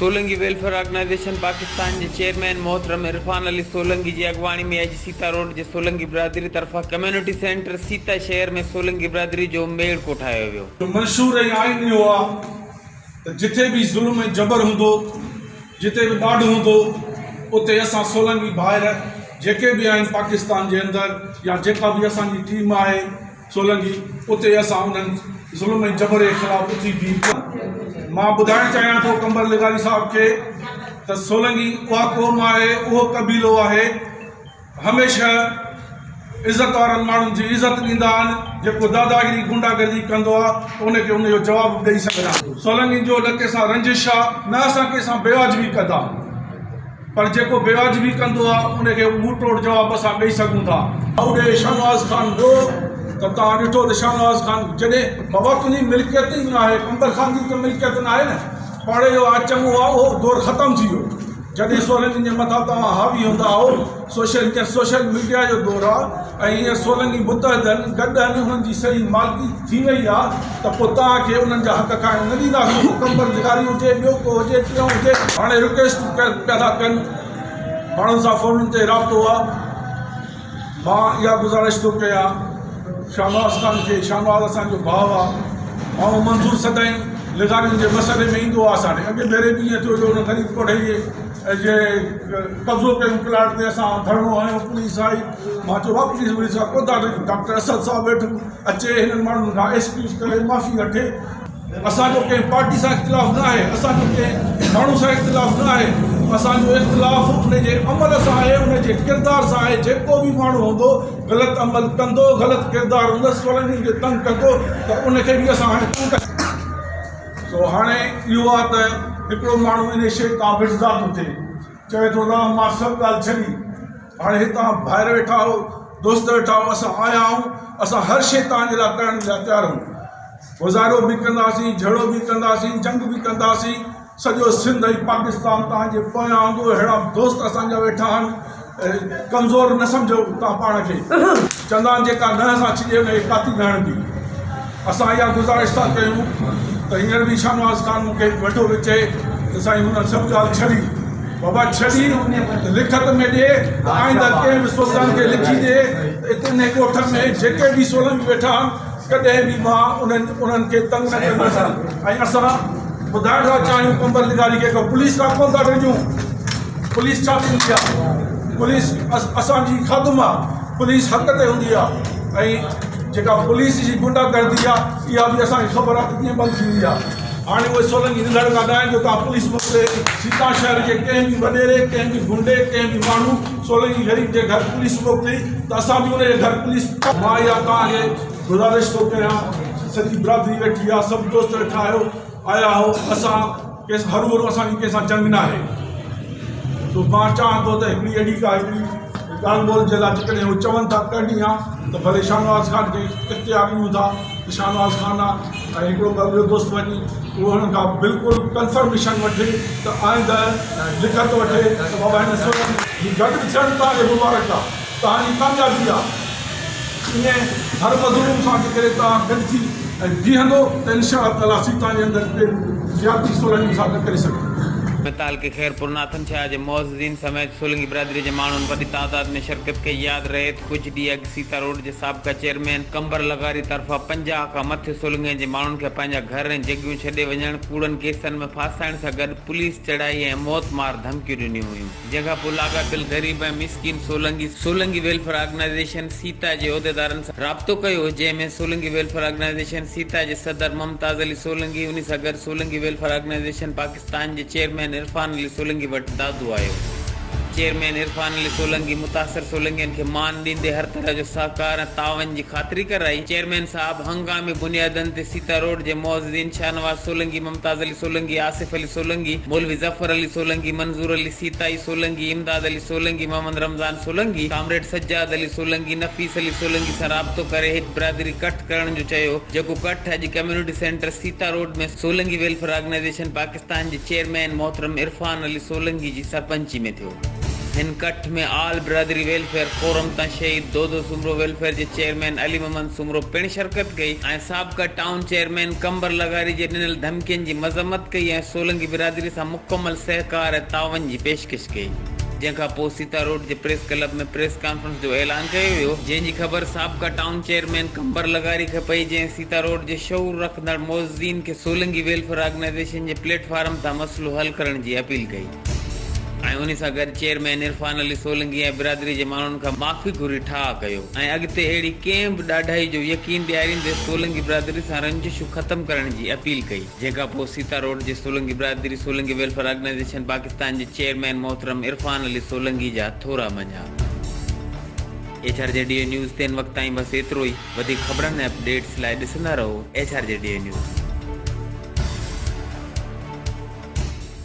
Solangi welfare organisation Pakistan جي chairman محترم عرفان علي سولنگي جي اڳواڻي ۾ اڄ سيتا روڊ جي سولنگي برادري طرفان ڪميونٽي سينٽر سيتا شهر ۾ سولنگي برادري جو ميڙ ڪوٺايو ويو. جو منشور ۽ آئين اهو آ ته جٿي به ظلم ۽ جبر هوندو، جتي به ڏاڍ هوندو، اتي اسان سولنگي ڀائر جيڪي به آهن پاڪستان جي اندر يا جيڪا به اسان جي ٽيم آهي، سولنگي، اتي اسان انهن ظلم ۽ جبر جي خلاف اٿي بيهون. مان ٻڌائڻ چاهيان ٿو قمبر لغاري صاحب کي ته سولنگي اها قوم آهي، اهو قبيلو آهي، هميشه عزت وارن ماڻهن جي عزت ڏيندا آهن، جيڪو داداگيري غنڊا گردي ڪندو آهي ته ان کي ان جو جواب به ڏئي سگهندا آهن. سولنگين جو نه ڪنهن سان رنجش آهي نه اسان ڪنهن سان بيواجبي ڪندا آهيون. پر جيڪو بيواجبي ڪندو آ ان کي منهن ٽوڙ جواب اسان ڏئي سگهون ٿا. هوڏي شاهنواز خان ويو ته توهان ڏٺو ته شاهنواز خان جڏهن بابا تنهنجي ملڪيت ئي ناهي قمبر خان جي ته ملڪيت ناهي نه پاڙي جو آ چڱو آ اهو دور ختم ٿي ويو جڏهن سولنگين جي مٿان توهان حاوي هوندا هئو سوشل هينئر سوشل ميڊيا جو دور آ ۽ هينئر سولنگي متحد آهن گڏ آهن انهن جي صحيح مالڪي ٿي وئي آ ته پوء توهان کي انهن جا حق کائڻ نه ڏينداسين پوء قمبر لغاري هجي ٻيو ڪو هجي ٽيون هجي. هاڻي رڪويسٽون پيا ٿا ڪن ماڻهن سان فونن تي رابطو آ مان اها گذارش ٿو ڪيان شاهنواز خان کي شاهنواز اسان جو ڀاء آ ماڻهو منظور سدائين لغارين جي مسئلي ۾ ايندو آ اسان ڏي اڳي ڀيري به ائين ٿيو جو ان غريب پوڙهي جي جي قبضو ڪيون پلاٽ تي اسان ڌرڻو هنيو پوليس آئي مان چيو ڀاء پوليس وليس کان ڪو ٿا ڊڄون ڊاڪٽر اسد صاحب ويٺو اچي هنن ماڻهن کان ايڪسڪيوز ڪري معافي وٺي اسان جو ڪنهن پارٽي سان اختلاف نه آهي اسان جو ڪنهن ماڻهو سان اختلاف نه آهي اسان جو اختلاف ان جي عمل سان آهي ان جي ڪردار سان آهي جيڪو به ماڻهو هوندو غلط عمل ڪندو غلط ڪردار هوندس فلاني کي تنگ ڪندو ته ان کي به اسان هاڻي ڪوٽ سو هاڻي اهو آ ته هڪڙو ماڻهو انهي شيء تان وٺزا ٿو ٿئي، چوي ٿو ته مان سڀ ڳالهه ڇڏي، هاڻي هي توهان ڀائر ويٺا آهو، دوست ويٺا آهو، اسان آيا آهيون، اسان هر شيء توهان جي لاء ڪرڻ جي لاء تيار آهيون. مظاهرو به ڪنداسين، جهيڙو به ڪنداسين، جنگ به ڪنداسين، سڄو سنڌ ۽ پاڪستان توهان جي پويان هوندو، اهڙا دوست اسان جا ويٺا آهن، ڪمزور نه سمجهو توهان پاڻ کي. چوندا آهن جيڪا ننهن سان ڇڄي ان کي ڪاتي نه هڻبي. اسان اها گذارش ٿا ڪيون ته هينئر به شاهنواز خان مون کي ويٺو پيو چئي ته سائين هن سڀ ڳالهه ڇڏي. بابا ڇڏي ته لکت ۾ ڏي ته آئنده ڪنهن به سوسان کي لکي ڏي ته اتي انهي ڳوٺ ۾ جيڪي به سولنگي ويٺا آهن ڪڏهن به مان انهن انهن کي تنگ نه ڪندس ۽ اسان ٻڌائڻ ٿا چاهيون قمبر لغاري کي ته پوليس کان ڪونه ٿا ڊڄون. پوليس ڇا ٿيندي آ پوليس اسان جي خادم آ پوليس حق تي هوندي آ ۽ جيڪا پوليس جي گنڊا گردي آ اها به اسان کي خبر آ ته ڪيئن بند ٿيندي آ هاڻي اهي سولنگي ننڍڙ ڪا ناهن جو توهان پوليس موڪلي سيتا شهر جي ڪنهن به وڏيري ڪنهن به گنڊي ڪنهن به ماڻهو سولنگي غريب جي گهر پوليس موڪلي ته اسان به ان جي گهر پوليس مان اها توهان کي گذارش ٿو ڪيان سڄي برادري ويٺي آ سڀ دوست ويٺا آهيو آيا آهو اسان ڪنهن سان هروڀرو اسان جي ڪنهن سان جنگ ناهي سو مان چاهان ٿو ته هڪڙي اهڙي ڪا هڪڙي ڳالهه ٻولهه جي لاء جيڪڏهن هو چون ٿا ڪرڻي آ ته ڀلي شاهنواز خان کي اختيار ڏيون ٿا ته شاهنواز خان آ ۽ هڪڙو ٻه ٻيو دوست وڃي اهو هنن کان بلڪل ڪنفرميشن وٺي ته آئنده لکت وٺي ته بابا هن سولنگي هي گڏ ٿيڻ توهان کي مبارڪ آ توهان جي ڪاميابي آ. ائين هر مظلوم سان جيڪڏهن توهان گڏ ٿي ۽ بيهندو ته انشاء الله تعاليٰ اسين توهان جي اندر ڪي به زيادتي سولنگي سان نه ڪري سگهندو. ۾ تعلقي خيرپور ناٿن شاهه جي معززين سميت سولنگي برادري جي ماڻهن وڏي تعداد ۾ شرڪت ڪئي ياد رهي ته ڪجهه ڏينهن اڳ سيتا روڊ جي سابقه چيئرمين قمبر لغاري طرفان 50 کان مٿي سولنگين جي ماڻهن کي پنهنجا گهر ۽ جڳهيون ڇڏي وڃڻ ڪوڙن ڪيسن ۾ ڦاسائڻ سان گڏ پوليس چڙهائي ۽ موت مار ڌمڪيون ڏنيون هيون. جنهن کان پوء لاڳاپيل غريب ۽ مسڪين سولنگي سولنگي ويلفيئر آرگنائيزيشن سيتا جي عهديدارن سان رابطو ڪيو جنهن ۾ سولنگي ويلفيئر آرگنائيزيشن سيتا جي صدر ممتاز علي سولنگي انهي سان گڏ سولنگي ويلفيئر آرگنائيزيشن پاڪستان جي چيئرمين عرفان علي سولنگي وٽ دادو آيو. چيئرمين عرفان علي سولنگي متاثر سولنگين کي مان ڏيندي هر طرح جو سهڪار ۽ تعاون جي خاطري ڪرائي. چيئرمين صاحب هنگامي بنيادن تي سيتا روڊ جي معززين شاهنواز سولنگي، ممتاز علي سولنگي، آصف علي سولنگي، مولوي ظفر علي سولنگي، منظور علي سيتائي سولنگي، امداد علي سولنگي، محمد رمضان سولنگي، ڪامريڊ سجاد علي سولنگي، نفيس علي سولنگي سان رابطو ڪري هڪ برادري ڪٺ ڪرڻ جو چيو، جيڪو ڪٺ اڄ community centre Sita road ۾ Solangi welfare organisation Pakistan جي چيئرمين محترم عرفان علي سولنگي جي سرپنچي ۾ ٿيو. هن ڪٺ ۾ آل برادري ويلفيئر فورم تان شهيد دودو سومرو ويلفيئر جي چيئرمين علي محمد سومرو پڻ شرڪت ڪئي ۽ سابقه ٽائون چيئرمين قمبر لغاري جي ڏنل ڌمڪين جي مذمت ڪئي ۽ سولنگي برادري سان مڪمل سهڪار ۽ تعاون جي پيشڪش ڪئي. جنهن کان پوء سيتا روڊ جي پريس ڪلب ۾ پريس ڪانفرنس جو اعلان ڪيو ويو، جنهن جي خبر سابقه ٽائون چيئرمين قمبر لغاري کي پئي، جنهن سيتا روڊ جي شعور رکندڙ معززين کي سولنگي ويلفيئر آرگنائيزيشن جي پليٽ فارم تان مسئلو حل ڪرڻ جي اپيل ڪئي. ۽ انهي سان گڏ چيئرمين عرفان علي سولنگي ۽ برادري جي ماڻهن کان معافي گهري ٺاهه ڪيو ۽ اڳتي اهڙي ڪنهن به ڏاڍائي جو يقين ڏياريندي سولنگي برادري سان رنجشون ختم ڪرڻ جي اپيل ڪئي جنهن کان پوء سيتا روڊ جي سولنگي برادري سولنگي ويلفيئر آرگنائيزيشن پاڪستان جي چيئرمين محترم عرفان علي سولنگي جا ٿورا مڃيا. H R G D A news تي هن وقت تائين بس ايترو ئي وڌيڪ خبرن ۽ اپڊيٽس لاء ڏسندا رهو H R G D A news.